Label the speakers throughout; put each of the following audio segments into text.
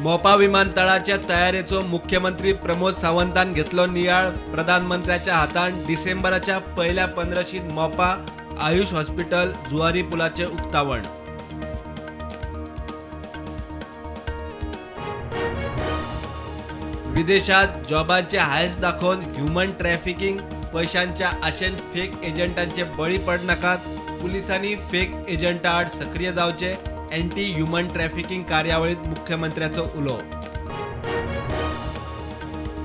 Speaker 1: मोपा विमानतळाच्या तयारेचो मुख्यमंत्री प्रमोद सावंतान घेतलो नियाळ. प्रधानमंत्र्याच्या हातान डिसेंबराच्या पहिल्या 15शीत मोपा आयुष हॉस्पिटल जुवारी पुलाचे उक्तावण. विदेशात जॉबांचे हायस दाखोवन ह्युमन ट्रॅफिकिंग, पैशांच्या आशेन फेक एजंटांचे बळी पडनाकात. पुलिसांनी फेक एजंटा आड सक्रीय जावचे, अँटी ह्युमन ट्रॅफिकिंग कार्यावळीत मुख्यमंत्र्याचो उलो.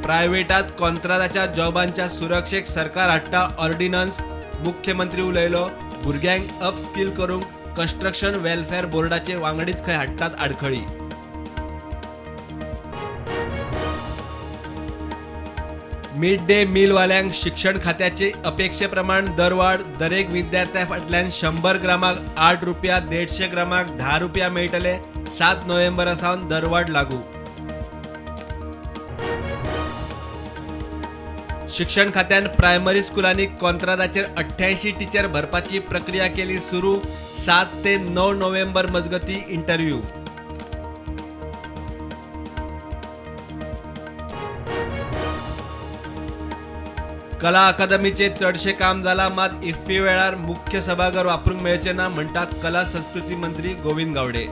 Speaker 1: प्रायव्हेटात कॉन्त्रादाच्या जॉबांच्या सुरक्षेक सरकार हाडटा ऑर्डिनन्स. मुख्यमंत्री उलयलो, भुरग्यांक अपस्किल करूंक कन्स्ट्रक्शन वेलफेअर बोर्डाचे वांगडीच खंय हाडटात आडखळी. मिड डे मीलवाल्यांक शिक्षण खात्याचे अपेक्षेप्रमाण दरवाड. दरेक विद्यार्थ्या फाटल्यान 100 ग्रामाक 8 रुपया, 150 ग्रामाक 10 रुपया मेळटले. 7 नोव्हेंबरा सावन दरवाड लागू. शिक्षण खात्यान प्रायमरी स्कुलांनी कॉन्त्रादाचेर 88 टिचर भरपाची प्रक्रिया केली सुरू. 7 ते 9 नोव्हेंबर मजगती इंटरव्ह्यू. कला अकादमीचे चडशे काम जाला, मात इफ्फी वेळार मुख्य सभाघर वापरूंक मेळचे ना म्हणटा कला संस्कृती मंत्री गोविंद गावडे.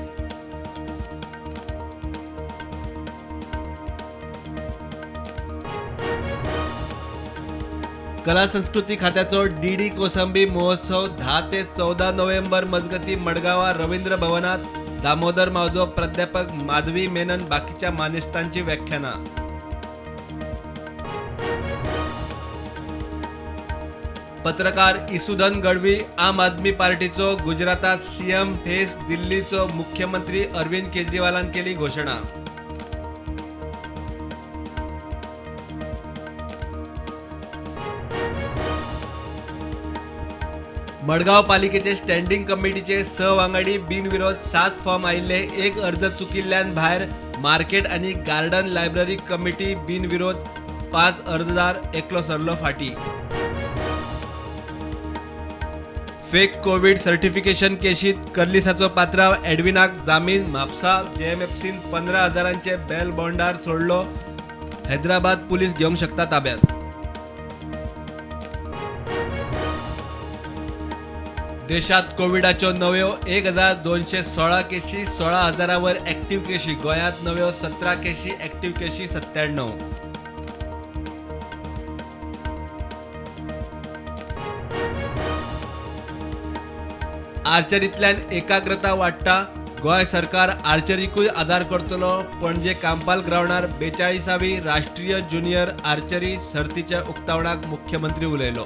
Speaker 1: कला संस्कृती खात्याचो डीडी कोसंबी महोत्सव 10 ते 14 नोव्हेंबर मजगती मडगांवा रवींद्र भवनात. दामोदर मावजो, प्राध्यापक माधवी मेनन बाकीच्या मानेस्तांची व्याख्यानां. पत्रकार इसुधन गडवी आम आदमी पार्टीचो गुजरातात सीएम फेस, दिल्लीचो मुख्यमंत्री अरविंद केजरीवालान केली घोषणा. मडगांव पालिकेचे स्टँडिंग कमिटीचे 6 वांगडी बिनविरोध, 7 फॉर्म आयिल्ले, 1 अर्ज चुकिल्ल्यान भायर. मार्केट आनी गार्डन लायब्ररी कमिटी बिनविरोध, 5 अर्जदार, एकलो सरलो फाटी. फेक कोवीड सर्टिफिकेशन केशीत कर्लिसाचो पात्राव एडविनाक जामीन. म्हापसा जेएमएफसीन 15,000 बेल बॉन्डार सोडलो. हैदराबाद पुलीस घेवंक शकता ताब्यात. देशात कोविडाच्यो नव्यो 1216 केशी, 16,000 वर ऍक्टिव्ह केशी. गोंयांत नव्यो 17 केशी, ऍक्टिव्ह केशी 97. आर्चरींतल्यान एकाग्रता वाडटा. गोंय सरकार आर्चरीकूय आदार करतलो. पणजे कांपाल ग्रावंडार 42वी राष्ट्रीय ज्युनियर आर्चरी सर्तीच्या उक्तावणाक मुख्यमंत्री उलयलो.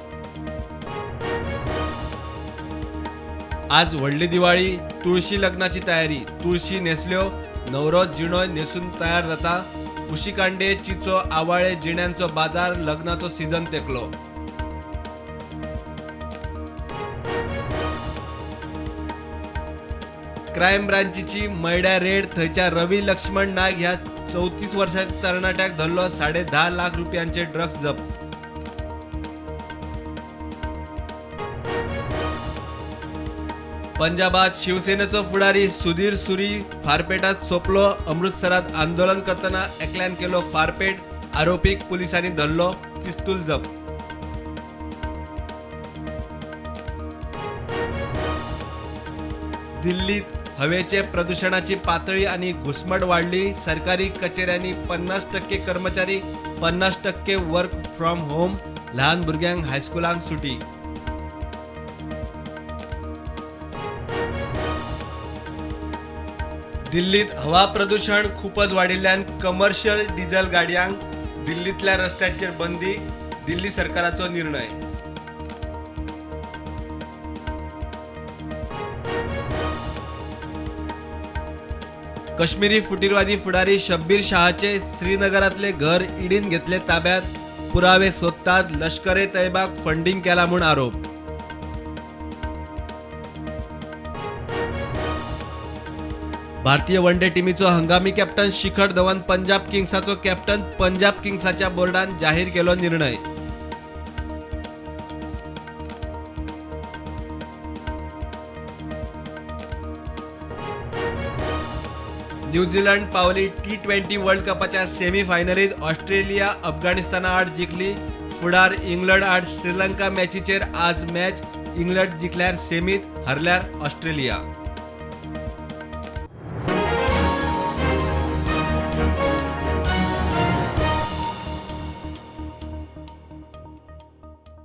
Speaker 1: आज व्हडली दिवाळी, तुळशी लग्नाची तयारी. तुळशी न्हेसल्यो, नवरो जिणो न्हेसून तयार जाता. उशीकांडे, चिचो, आवाळे जिण्यांचो बाजार, लग्नाचो सीझन तेंकलो. क्रायम ब्रांचीची मयड्या रेड, थंयच्या रवी लक्ष्मण नाग ह्या 34 वर्सांच्या तरणाट्याक धरलो. 10.5 लाख रुपयांचे ड्रग्ज जप्त. पंजाबात शिवसेनेचो फुडारी सुधीर सुरी फारपेटात सोंपलो. अमृतसरात आंदोलन करतना एकल्यान केलो फारपेट. आरोपीक पुलिसांनी धरलो, पिस्तूल जप्त. दिल्लीत हवेचे प्रदूषणाची पातळी आणि घुसमट वाढली. सरकारी कचेऱ्यांनी 50% कर्मचारी, 50% वर्क फ्रॉम होम. लहान भुरग्यांक हायस्कुलांक सुटी. दिल्लीत हवा प्रदूषण खूपच वाडिल्ल्यान कमर्शियल डिझेल गाडयांक दिल्लींतल्या रस्त्यांचेर बंदी. दिल्ली सरकाराचो निर्णय. कश्मीरी फुटीरवादी फुडारी शब्बीर शहाचे श्रीनगरातले घर ईडीन घेतले ताब्यात. पुरावे सोदतात. लष्कर ए तैबाक फंडिंग केला म्हूण आरोप. भारतीय वन डे टीमीचो हंगामी कॅप्टन शिखर धवन पंजाब किंग्साचो कॅप्टन. पंजाब किंग्साच्या बोर्डान जाहीर केलो निर्णय. न्यूझीलंड पावली T20 world कपाच्या सेमीफायनलीत. ऑस्ट्रेलिया अफगाणिस्ताना आड जिखली. फुडार इंग्लंड आड श्रीलंका मॅचीचेर आज मॅच. इंग्लंड जिखल्यार सेमीत, हरल्यार ऑस्ट्रेलिया.